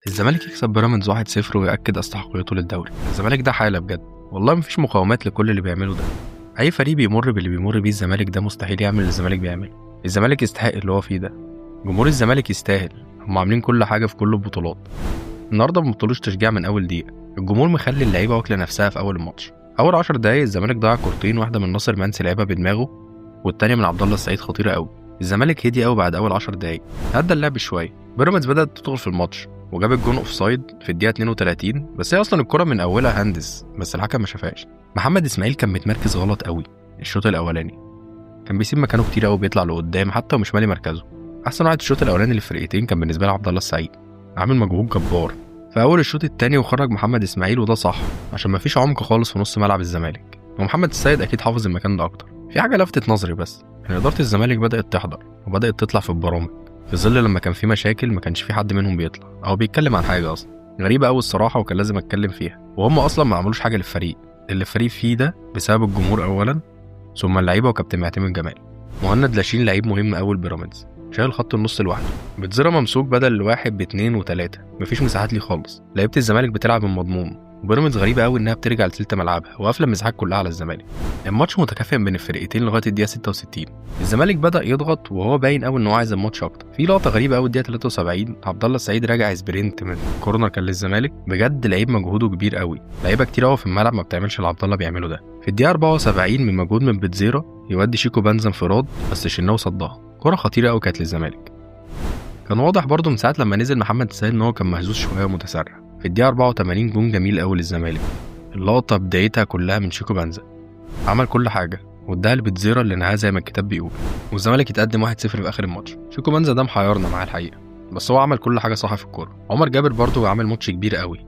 الزمالك يكسب بيراميدز 1-0 ويأكد استحقاقيته للدوري. الزمالك ده حالة بجد، والله مفيش مقاومات لكل اللي بيعمله ده. أي فريق بيمر باللي بيمر بيه الزمالك ده مستحيل يعمل اللي الزمالك بيعمله. الزمالك يستحق اللي هو فيه ده، جمهور الزمالك يستاهل، هم عاملين كل حاجة في كل البطولات. النهارده ما بطلوش تشجيع من أول دقيقة، الجمهور مخلي اللعيبة واكلة نفسها في أول الماتش. أول 10 دقايق الزمالك ضيع كورتين، واحدة من ناصر منسي لعبها بدماغه، والتانية من عبد الله السعيد خطيرة قوي. الزمالك هدي قوي بعد أول 10 دقايق، هدى اللعب شوية. بيراميدز بدأت تدخل في الماتش وجاب الجون offside في الدقيقة 32، بس هي اصلا الكره من اولها hands، بس الحكم ما شافهاش. محمد اسماعيل كان متمركز غلط قوي الشوط الاولاني، كان بيسيب مكانه كتير قوي، بيطلع لقدام حتى ومش مالي مركزه. احسن واحد الشوط الاولاني للفرقتين كان بالنسبة لي عبد الله السعيد، عامل مجهود جبار في اول الشوط الثاني وخرج محمد اسماعيل، وده صح عشان مفيش عمق خالص في نص ملعب الزمالك، ومحمد السيد اكيد حافظ المكان ده اكتر. في حاجة لفتت نظري بس، ان ادارة الزمالك بدات تحضر وبدات تطلع في البرامج، في ظل لما كان في مشاكل ما كانش في حد منهم بيطلع او بيتكلم عن حاجة اصلا. غريبة قوي الصراحة، وكان لازم اتكلم فيها. وهم اصلا ما عملوش حاجة للفريق، اللي الفريق فيه ده بسبب الجمهور اولا، ثم اللعيبة وكابتن معتمد جمال. مهند لاشين لعيب مهم قوي لبيراميدز، شايل خط النص لوحده، بتزيرة ممسوك بدل الواحد باتنين وتلاتة، مفيش مساحات ليه خالص. لعيبة الزمالك بتلعب المضمون، وبيراميدز غريبة قوي انها بترجع لتلت ملعبها وقافله المساحات كلها على الزمالك. الماتش متكافئ بين الفرقتين لغاية الدقيقة 66، الزمالك بدا يضغط وهو باين قوي ان هو عايز الماتش اكتر. في لقطة غريبة قوي الدقيقة 73، عبد الله السعيد راجع sprint من corner كان للزمالك، بجد لعيب مجهوده كبير قوي، لعيبة كتير قوي في الملعب ما بتعملش اللي عبد الله بيعمله ده. في الدقيقة 74 من مجهود من بتزيرة يودي شيكو بنزا انفراد، بس الشناوي صدها، كره خطيرة قوي كانت للزمالك. كان واضح برده من ساعة لما نزل محمد السيد ان هو كان مهزوز شوية ومتسرع. في الدقيقة 84 جون جميل قوي للزمالك، اللقطة بدايتها كلها من شيكو بنزا، عمل كل حاجة واداها لبتزيرة اللي نهاها زي ما الكتاب بيقول، والزمالك يتقدم 1-0 في آخر الماتش. شيكو بنزا ده محيرنا معاه الحقيقة، بس هو عمل كل حاجة صح في الكورة. عمر جابر برضه عامل ماتش كبير قوي،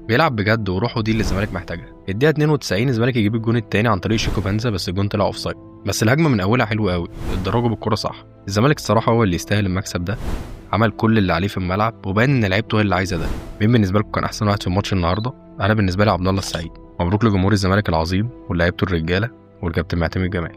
بيلعب بجد وروحه دي اللي الزمالك محتاجها. الدقيقة 92 الزمالك يجيب الجون الثاني عن طريق شيكو بنزا، بس الجون طلع offside، بس الهجمة من أولها حلوة قوي، اتدرجوا بالكورة صح. الزمالك الصراحة هو اللي يستاهل المكسب ده، عمل كل اللي عليه في الملعب وبان ان لعيبته هي اللي عايزه ده. مين بالنسبة لكم كان احسن واحد في الماتش النهارده؟ انا بالنسبة لي عبد الله السعيد. مبروك لجمهور الزمالك العظيم ولاعيبته الرجالة والكابتن معتمد جمال.